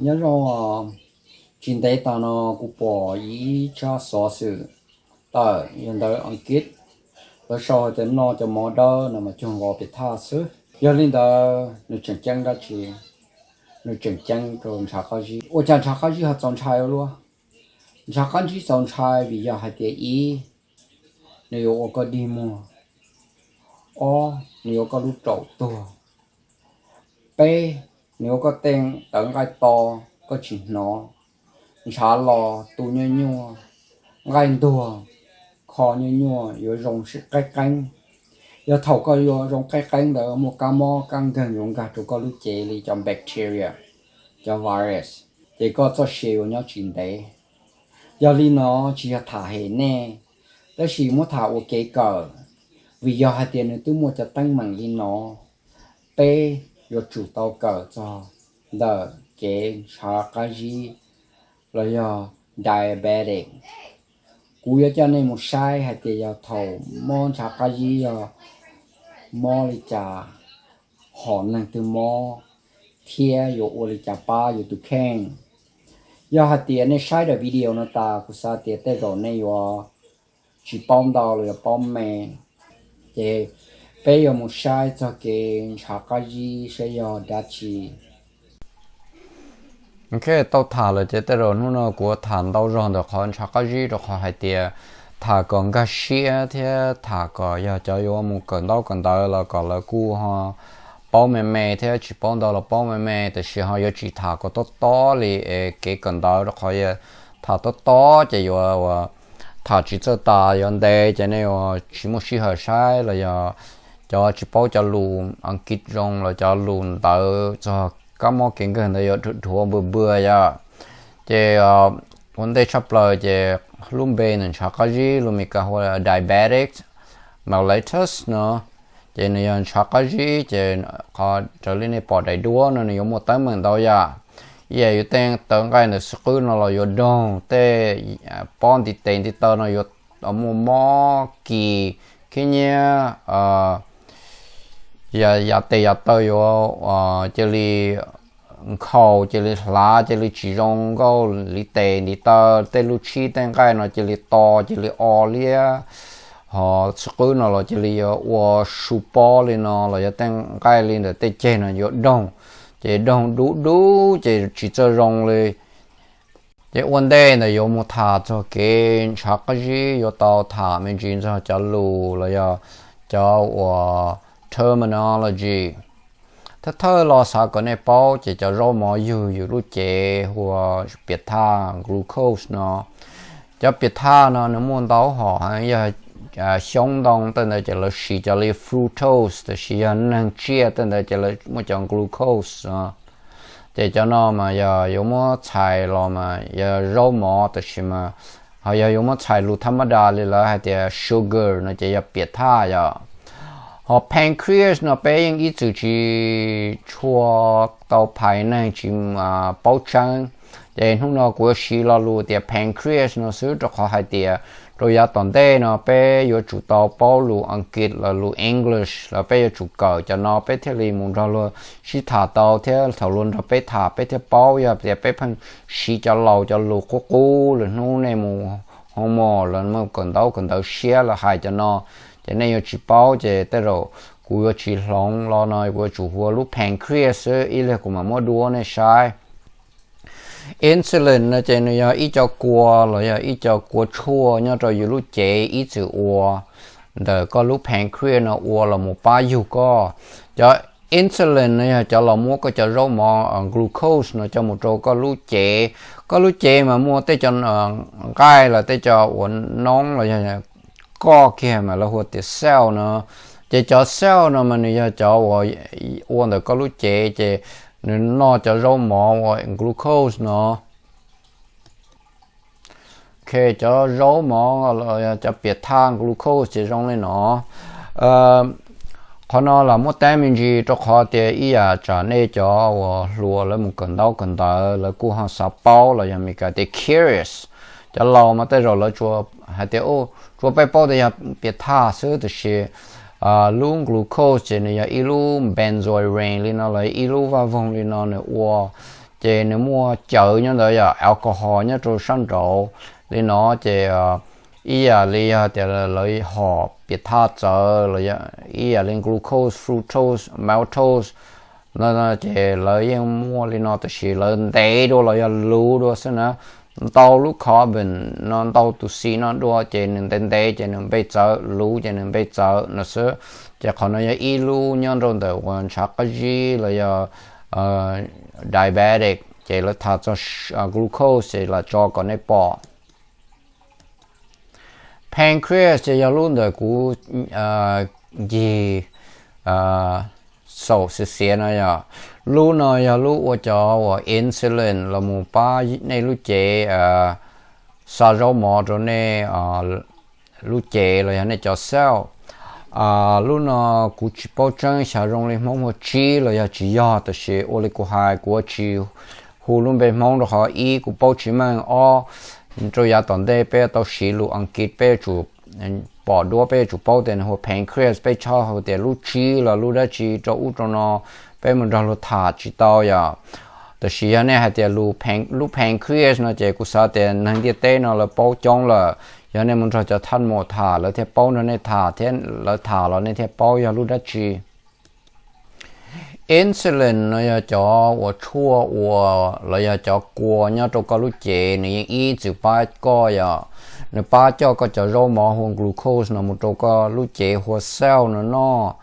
Nyob zoo, tsis ntev tas no kuv pom ib tsab xov xwm tawm yog ntawv Askiv, lawv sau hais tias noj cov mov dawb no mas cuag nqos piam thaj xwb. Yog li ntawd nws tseem ceeb dab tsi? Nws tseem ceeb rau ntshav qab zib. Ua cas ntshav qab zib ho txaus ntshai ua luaj? Ntshav qab zib txaus ntshai vim yog hais tias ib, nws yuav ua koj dig muag. Ob, nws yuav koj lub raum tuag. Peb, nws yuav koj tej tawv nqaij to, koj tsis hnov. Ntshav los tu nyuaj nyuaj, nqaij ntuag kho nyuaj nyuaj, yuav zoo sib qeeb qeeb. Yog thaum koj yuav zoo qeeb qeeb ntawd muaj kab mob kab nkeeg yuav nkag rau koj lub cev li cov bacteria, cov virus, ces koj txoj sia yuav nyob tsis ntev. Yog li no tsis yog tham hem nej, tab sis muab tham ua kev kawm, vim yog hais tias nws twb muaj cov teeb meem li no, peb yuav tsum tau kawm txog ntawm kev ntshav qab zib los yog diabetic. Kuv yuav coj nej mus saib hais tias yog thaum mob ntshav qab zib yog mob li cas, hom neeg twg mob, thiab yuav ua li cas pab yus tus kheej. Yog hais tias nej saib daim video no tas kuv xav tias tej zaum nej yuav tsis paub ntau los yog paub me, ces peb yuav mus saib txog kev ntshav qab zib saib yog dab tsi. Ok, tau tham lawm ces tej zaum hnub no kuv tham ntau zog ntawm qhov ntshav qab zib rau qhov hais tias tham kom nkag siab thiab tham kom yog cov yuav mus kawm ntaub kawm ntawv los kom lawv kuj ho paub me me thiab tsis paub ntau los paub me me, tiam sis ho yuav tsis tham kom tob tob li es kev kawm ntawv rau qhov yog tham tob tob ces yuav ua tham tsis txawj tas yuav ntev ces nej yuav tsis muaj sij hawm saib los yog cov tsis paub cov lus Askiv zoo los cov lus ntawv txog kab mob kev nkeeg ntawd yuav dhuav npua npua yom. Ces ua ntej tshaj plaws ces lub npe ntawm ntshav qab zib lus Meskas hu ua diabetic mellitus no, ces nws yog ntshav qab zib ces qhov raws li nej pom daim duab no nws yuav muaj teeb meem ntau yam. Ib yam yus tej tawv nqaij ntawm xwb qwb no los yuav doog, tej pob ntiv tes ntiv taw no yuav muaj mob kis, khib nyiab, yav tes yav taw yuav cia li nkhaus cia li hlav cia li tsis zoo nkauj li tes ntiv taw, tej lub tshib tej nqaij no cia li to cia li o liab, ho xwb qwb no los cia li yuav ua su pob li no los yog tej nqaij li ntawm tej ceg no yuav doog, ces doog dub dub ces tsis txawj zoo li. Ces ua ntej ntawd yuav mus tham txog kev ntshav qab zib yuav tau tham me ntsis txog cov lus los yog cov uas terminology. Thawj thawj los xav kom nej paub ces cov zaub mov yug yus lub cev hu ua piam thaj glucose no. Cov piam thaj no nws muaj ntau hom heev, yog xyoob ntoo tej ntawd ces lawv siv cov li fructose, tab sis yog neeg tsiaj tej ntawd ces lawv muaj cov glucose no. Ces cov no mas yog yuav muab txhais los mas yog zaub mov, tab sis mas ho yog yuav muab txhais lus thab mab das li lawv hais tias sugar no ces yog piam thaj yom. Ho pancreas no peb yeej ib txwm tsis tshua tau phais, neeg tsis paub tseeb. Ces hnub no kuv yuav siv lo lus tias pancreas no xwb rau qhov hais tias rau yav tom ntej no peb yuav tsum tau paub lus Askiv los lus English los peb yuav tsum kawm cov no peb thiaj li mus nrog luag sib tham tau thiab thaum luag nrog peb tham peb thiaj paub. Yog tias peb pheej siv cov laus cov lus qub qub, lwm hnub nej mus hoo mos los mus kawm ntaub kawm ntawv siab los hais cov no, ces nej yuav tsis paub ces tej zaum kuv yuav tsis hloov los no, kuv yuav tsum hu ua lub pancreas xwb, ib pliag kuv mam muab duab nej saib. Insulin no ces nws yog ib co kua los yog ib co kua tshuaj nyob rau yus lub cev ib txwm ua ntawm koj lub pancreas no ua los mus pab yug koj. Cov insulin no yog cov los muab koj cov zaub mov glucose no coj mus rau koj lub cev. Koj lub cev mas muaj tej co nqaij los tej co uas noob los yog koj kiag mas lawv hu tias cell no. Ces cov cell no mas nws yog cov uas ua ntawm koj lub cev, ces nws noj cov zaub mov ua glucose no. Ok, cov zaub mov los yog cov piam thaj glucose ces zoo li no. Qhov no los muab teeb me ntsis rau qhov tias ib yam tsam nej cov uas hluas lawv mus kawm ntaub kawm ntawv lawv kuj ho xav paub los yog Meskas tias curious. Cov laus mas tej zaum lawv tsuas hais tias tsuas peb paub tias yog piam thaj xwb, tiam sis lub glucose ces nws yog ib lub benzoyrane li no los ib lub vaj voog li no nws ua ces nws muaj cawv nyob ntawd yog alcohol nyob rau sab nraud li no ces ib yam li yog tias lawv hom piam thaj txawv los ib yam li glucose, fructose, maltose no ces lawv yeej muaj li no tiam sis lawv ntev dua los yog luv dua xwb na. Ntau lub carbon no, ntau tus xi no dua ces nws ntev ntev ces nws npe txawv, luv ces nws npe txawv no xwb. Ces qhov no yog ib lub nyob rau ntawm uas ntshav qab zib los yog diabetic ces lawv tham txog glucose ces lam tso kom nej pom. Pancreas ces yog lub ntawm kuv ncig saum xiav xiav no yog, lub no yog lub ua cov uas insulin los mus pab nej lub cev xa zaub mov rau nej lub cev los yog nej cov cell. Lub no kuv tsis paub tseeb xyov zoo li Hmoob hu tsib los yog tsis yog, tab sis ua li kuv hais kuv tsis hu lub npe Hmoob rau qhov ib kuv paub tsis meej, ob rau yav tom ntej peb tau siv lus Askiv peb yuav tsum pom duab, peb yuav tsum paub tias nws hu pancreas, peb tshaj hu tias lub tsib los lub dab tsi rau ub rau no, peb mus nrog luag tham tsis tau yom. Tab sis yog nej hais tias lub pancreas no ces kuv xav tias neeg ntiaj teb no lawv paub coob lawm. Yog nej mus nrog cov thaj maum tham lawv thiaj paub nrog nej tham thiab, lawv tham los nej thiaj paub yog lub dab tsi. Insulin no yog cov uas tshuaj ua los yog cov kua nyob rau koj lub cev, nws yeej ib txwm pab koj yom. Nws pab coj koj cov zaub mov hu ua glucose no mus rau koj lub cev hu ua cell no noj.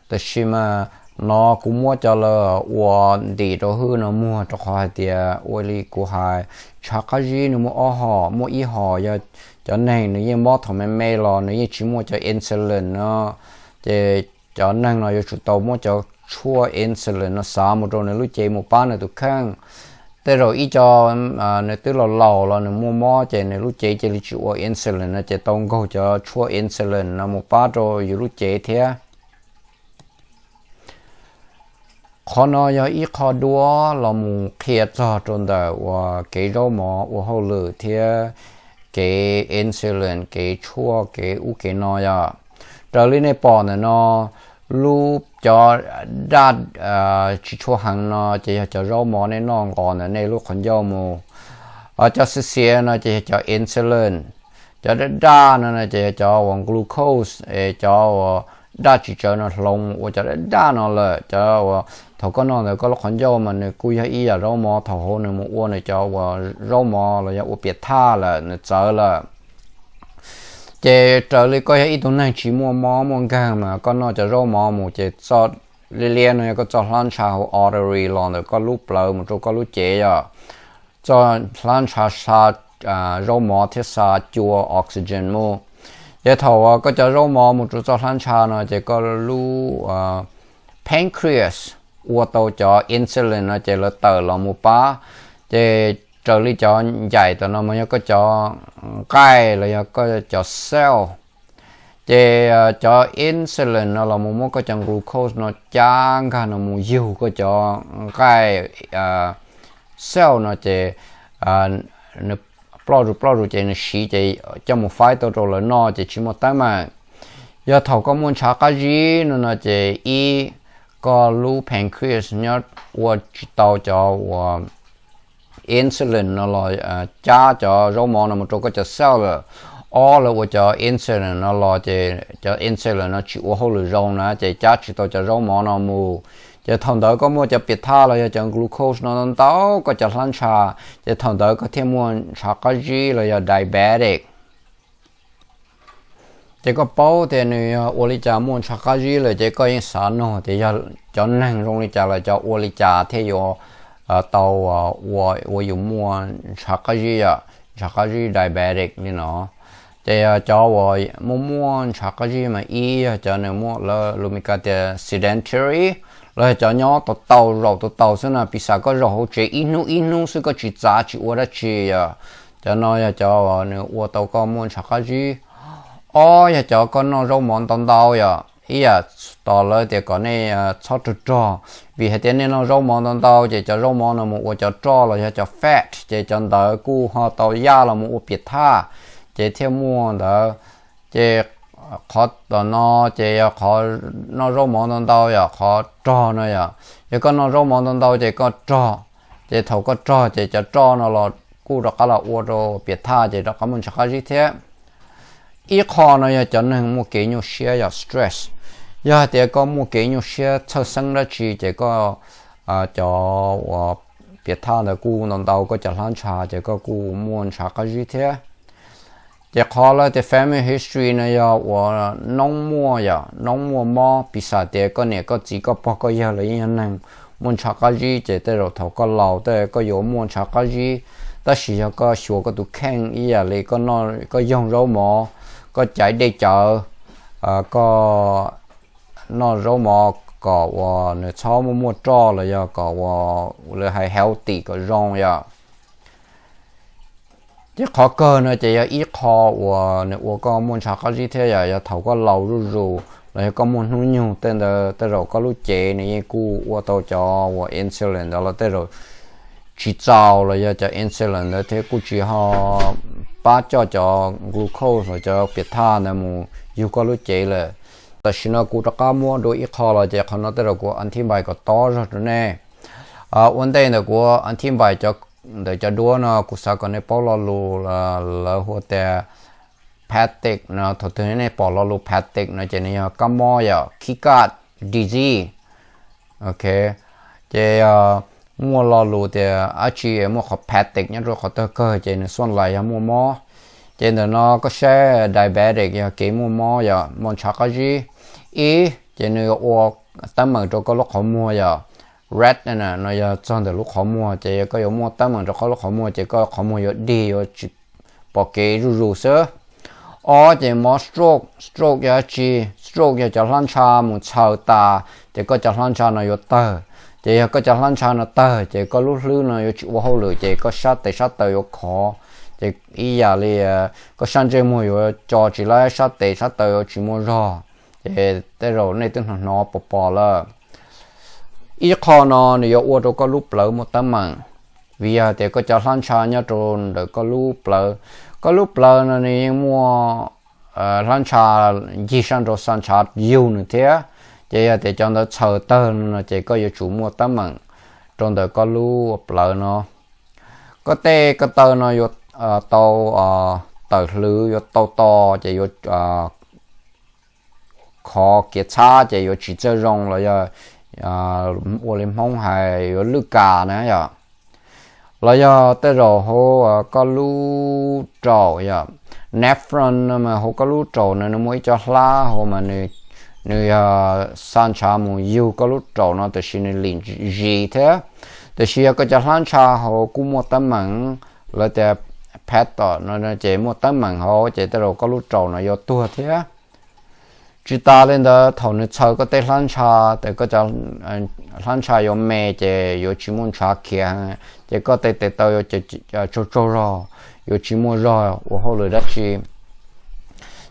Tab sis mas no kuv muab cov lawv ua ntim rau hwj no muag rau qhov hais tias ua li kuv hais, ntshav qab zib nws muaj ob hom, muaj ib hom yog cov neeg nws yeej mob thaum me me los nws yeej tsis muaj cov insulin no, ces cov neeg no yuav tsum tau muab cov tshuaj insulin no xav mus rau nws lub cev mus pab nws tus kheej. Tej zaum ib co nws twb laus laus los nws muaj mob ces nws lub cev cia li tsis ua insulin no ces tau nkaug cov tshuaj insulin no mus pab rau yus lub cev thiab. Qhov no yog ib qho duab los mus qhia txog rau ntawm uas kev zaub mov ua hauj lwm thiab kev insulin, kev tshuaj, kev ub kev no yom. Raws li nej pom ntawm no, lub cov daj tsis tshua heev no ces yog cov zaub mov nej noj nqos ntawm nej lub qhov ncauj mus. Cov xiav xiav no ces yog cov insulin. Cov daj daj no ces yog cov uas glucose, cov uas daj tsis tsawv no hloov ua cov daj daj no lawm. Cov uas thaum koj noj ntawm koj lub qhov ncauj mas nws kuj yog ib yam zaub mov, thaum hauv nws mus ua nws cov uas zaub mov los yog ua piam thaj lawm, nws txawv lawm. Ces raws li koj yog ib tug neeg tsis muaj mob muaj nkeeg mas koj noj cov zaub mov mus ces txoj liab liab no yog koj txoj hlab ntsha hauv artery los ntawm koj lub plawv mus rau koj lub cev yom. Txoj hlab ntsha xa zaub mov thiab xa cua oxygen mus. Ces thaum uas koj cov zaub mov mus rau txoj hlab ntsha no ces koj lub pancreas ua tau cov insulin no ces lawv tawm los mus pab. Ces raws li cov ncaim tam no mas yog koj cov nqaij los yog koj cov cell. Ces cov insulin no los mus muab koj cov glucose no cab nkag no mus yug koj cov nqaij cell no ces nws ploj zus ploj zus ces nws siv ces coj mus faib tau rau lawv noj ces tsis muaj teeb meem. Yog thaum koj muaj ntshav qab zib no no ces ib, koj lub pancreas nyob ua tsis tau cov uas insulin no los cab cov zaub mov no mus rau koj cov cell lawm. Ob, lawv ua cov insulin no los ces cov insulin no tsis ua hauj lwm zoo na ces cab tsis tau cov zaub mov no mus. Ces thaum ntawd koj muaj cov piam thaj los yog cov glucose no ntau koj cov hlab ntsha, ces thaum ntawd koj thiaj muaj ntshav qab zib los yog diabetic. Ces koj paub tias nws yog ua li cas muaj ntshav qab zib lawm ces koj yeej xav nug tias yog cov neeg zoo li cas los cov ua li cas thiaj yuav tau ua, ua yus muaj ntshav qab zib, ntshav qab zib diabetic li no. Ces cov uas muaj muaj ntshav qab zib mas ib yog cov nws muaj lus Meskas tias sedentary, los yog cov nyob tau tau zaum tau tau xwb no, piv xam koj zaum hauv tsev ib hnub ib hnub xwb koj tsis txav tsis ua dab tsi yom. Cov no yog cov uas nws ua tau koj muaj ntshav qab zib. Ob yog cov koj noj zaub mov ntau ntau yom, ib yam tos lawv tias kom nej txhob rog rog, vim hais tias nej noj zaub mov ntau ntau ces cov zaub mov no mus ua cov roj los yog cov fat ces cov ntawd kuj ho tau yaj los mus ua piam thaj, ces thiaj muaj ntawd. Ces qhov tom no ces yog qhov noj zaub mov ntau ntau yom, qhov rog no yom. Yog koj noj zaub mov ntau ntau ces koj rog, Ces thaum koj rog ces cov roj no los kuj rov qab los ua rau piam thaj ces rov qab muaj ntshav qab zib thiab. Ib qho no yog cov neeg muaj kev nyuaj siab yog stress. Yog hais tias koj muaj kev nyuaj siab txhawj xeeb dab tsi ces koj, cov uas piam thaj ntawd kuj ntau ntau koj cov hlab ntsha ces koj kuj muaj ntshav qab zib thiab. Ces qhov lawv tias family history no yog uas noob muaj yom, noob muaj mob, piv xam tias koj niam koj txiv koj pog koj yawg los yeej yog neeg muaj ntshav qab zib ces tej zaum thaum koj laus tej koj yuav muaj ntshav qab zib. Tab sis yog koj xyuas koj tus kheej ib yam li koj yoog zaub mov, koj caiv dej cawv, koj noj zaub mov kom uas nws txhob muaj muaj roj los yog kom uas lawv hais healthy kom zoo yom. Ces qhov kawg no ces yog ib qho uas nws ua koj muaj ntshav qab zib thiab yom, yog thaum koj laus zuj zus los yog koj muaj hnub nyoog tej ntawd tej zaum koj lub cev nws yeej kuj ua tau cov uas insulin ntawd los tej zaum tsis txaus los yog cov insulin ntawd thiab kuj tsis ho pab coj cov glucose los cov piam thaj ntawd mus yug koj lub cev lawm. Tam sim no kuv rov qab muab dua ib qho los ces qhov no tej zaum kuv anthibay kom tob zog rau nej. Ua ntej ntawm kuv anthibay ntawm cov duab no kuv xav kom nej paub lo lus lawv hu tias peptic no. Thaum twg nej pom lo lus peptic no ces nws yog kab mob yom, Kinkajk disease. Ok, ces muaj lo lus tias dab tsi muaj qhov peptic nyob rau qhov tawg kawg ces nws xuaj lais yog muaj mob. Ces ntawm no koj saib diabetic yog kev muaj mob yom, muaj ntshav qab zib. Ib ces nws yuav ua teeb meem rau koj lub qhov muag yom, retina no yog txog ntawm lub qhov muag ces yog koj yuav muaj teeb meem rau koj lub qhov muag ces koj qhov muag yuav dig yuav tsis pom kev zuj zus xwb. Ob ces mob stroke. Stroke yog dab tsi? Stroke yog cov hlab ntsha mus txhaws tas ces koj cov hlab ntsha no yuav tawg. Ces yog koj cov hlab ntsha no tawg ces koj lub hlwb no yuav tsis ua hauj lwm ces koj sab tes sab taw yuav khov. Ces ib yam li koj sab ntsej muag yuav co tsis laib, sab tes sab taw yuav tsis muaj zog. Ces tej zaum nej twb hnov hnov pom pom lawm. Ib qho no nws yuav ua rau koj lub plawv muaj teeb meem, vim yog tias koj cov hlab ntsha nyob rau ntawm koj lub plawv. Koj lub plawv no nws yeej muaj hlab ntsha ncig sab nraud xa ntshav yug nws thiab. Ces yog tias cov ntawd txhaws tawg no ces koj yuav tsum muaj teeb meem rau ntawm koj lub plawv no. Koj tej ko taw no yuav tau tawm hlwv, yuav tau to, ces yuav khov kiav txhab ces yuav tsis txawj zoo los yog ua li Hmoob hais yuav lwj kas na yom. Los yog tej zaum hauv koj lub raum yom, nephron no mas hauv koj lub raum no nws muaj ib co hlab hauv mas nws yog xa ntshav mus yug koj lub raum no tiam sis nws lim zis thiab. Tiam sis yog koj cov hlab ntsha hauv kuj muaj teeb meem, lawv tias peptide no ces muaj teeb meem hauv ces tej zaum koj lub raum no yuav tuag thiab. Tsis tas li ntawd thaum nws txhaws koj tej hlab ntsha, tes koj cov hlab ntsha yuav me ces yuav tsis muaj ntshav khiav, ces koj tej tes taw yuav tsaug tsaug zog, yuav tsis muaj zog ua hauj lwm dab tsi.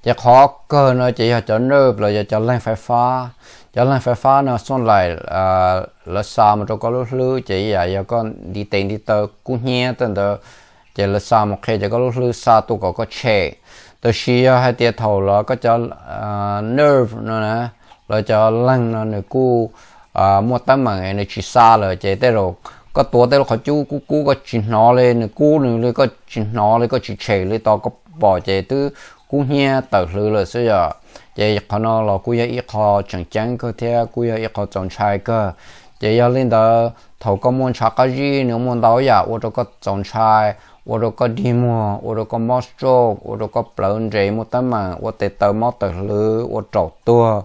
Ces qhov kawg no ces yog cov nerve los yog cov leeg fais fab. Cov leeg fais fab no xuaj laim lawv xa mus rau koj lub hlwb ces ib yam yog koj ntiv tes ntiv taw kub hnyiab tej ntawd, ces lawv xa mus qhia ces koj lub hlwb xa tuaj kom koj tshem. Tab sis yog hais tias thaum lawv koj cov nerve no na, lawv cov leeg no nws kuj muaj teeb meem nws tsis xa lawm ces tej zaum koj tuav tej lub qhov cub kub kub koj tsis hnov li, nws kub nws li koj tsis hnov li, koj tsis tshem li, tos koj pom ces twb kub hnyiab tawm hlwv lawm xwb yom. Ces qhov no los kuj yog ib qho tseem ceeb kawg thiab kuj yog ib qho txaus ntshai kawg. Ces yog li ntawd thaum koj muaj ntshav qab zib nws muaj ntau yam ua rau koj txaus ntshai, ua rau koj dig muag, ua rau koj mob stroke, ua rau koj plawv nres muaj teeb meem, ua tes taw mob tawm hlwv, ua raum tuag,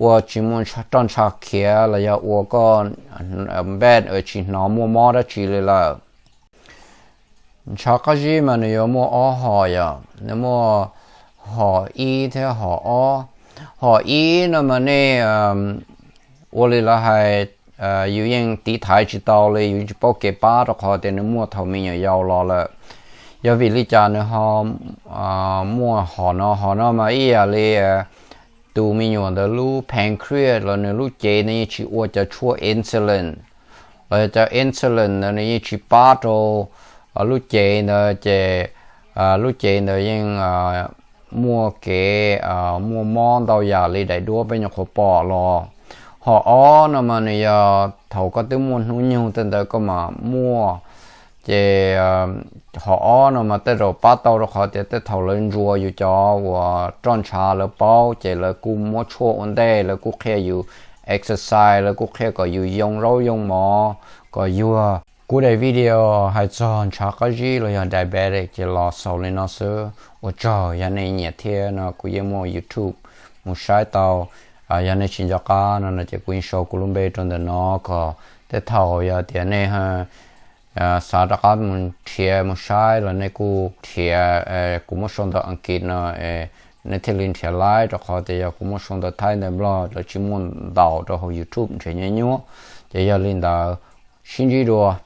ua tsis muaj roj ntsha khiav los yog ua koj npej tsis hnov muaj mob dab tsi li lawm. Ntshav qab zib mas nws yuav muaj ob hom yom, nws muaj hom ib thiab hom ob. Hom ib no mas nej ua li lawv hais, yus yeej tiv thaiv tsis tau li, yus tsis paub kev pab rau qhov tias nws muaj thaum me nyuam yaus los lawm. Yog vim li cas nws ho muaj hom no? Hom no mas ib yam li tus me nyuam ntawd lub pancreas los nws lub cev ntawd yeej tsis ua cov tshuaj insulin, los cov insulin ntawd nws yeej tsis pab rau lub cev ntawd ces lub cev ntawd yeej muaj kev muaj mob ntau yam li daim duab peb nyuam qhuav pom los. Hom ob no mas nws yog thaum koj twb muaj hnub nyoog tej ntawd koj mam muaj. Ces hom ob no mas tej zaum pab tau rau qhov tias tej thaum lawv ntsuas yus cov uas roj ntshav lawv paub ces lawv kuj muab tshuaj ua ntej, lawv kuj qhia yus exercise, lawv kuj qhia kom yus yoo zaub yoo mov kom yuag. Kuv daim video hais txog ntshav qab zib los yog diabetic ces los xaus li no xwb. Ua tsaug yog nej nyiam thiab no kuv yeej muaj YouTube mus saib tau. Yog nej tsis nco qab no no ces kuv yeej sau kuv lub npe rau ntawm no kom tej thaum yog tias nej xav rov qab mus nrhiav mus saib los nej kuj nrhiav. Kuv muab sau ntawv Askiv no nej thiaj li nrhiav laib, rau qhov tias yog kuv muab sau ntawv Thaib ntawv Nplog lawv tsis muaj ntaus rau hauv YouTube nrhiav nyuaj nyuaj. Ces yog li ntawd, sib ntsib dua.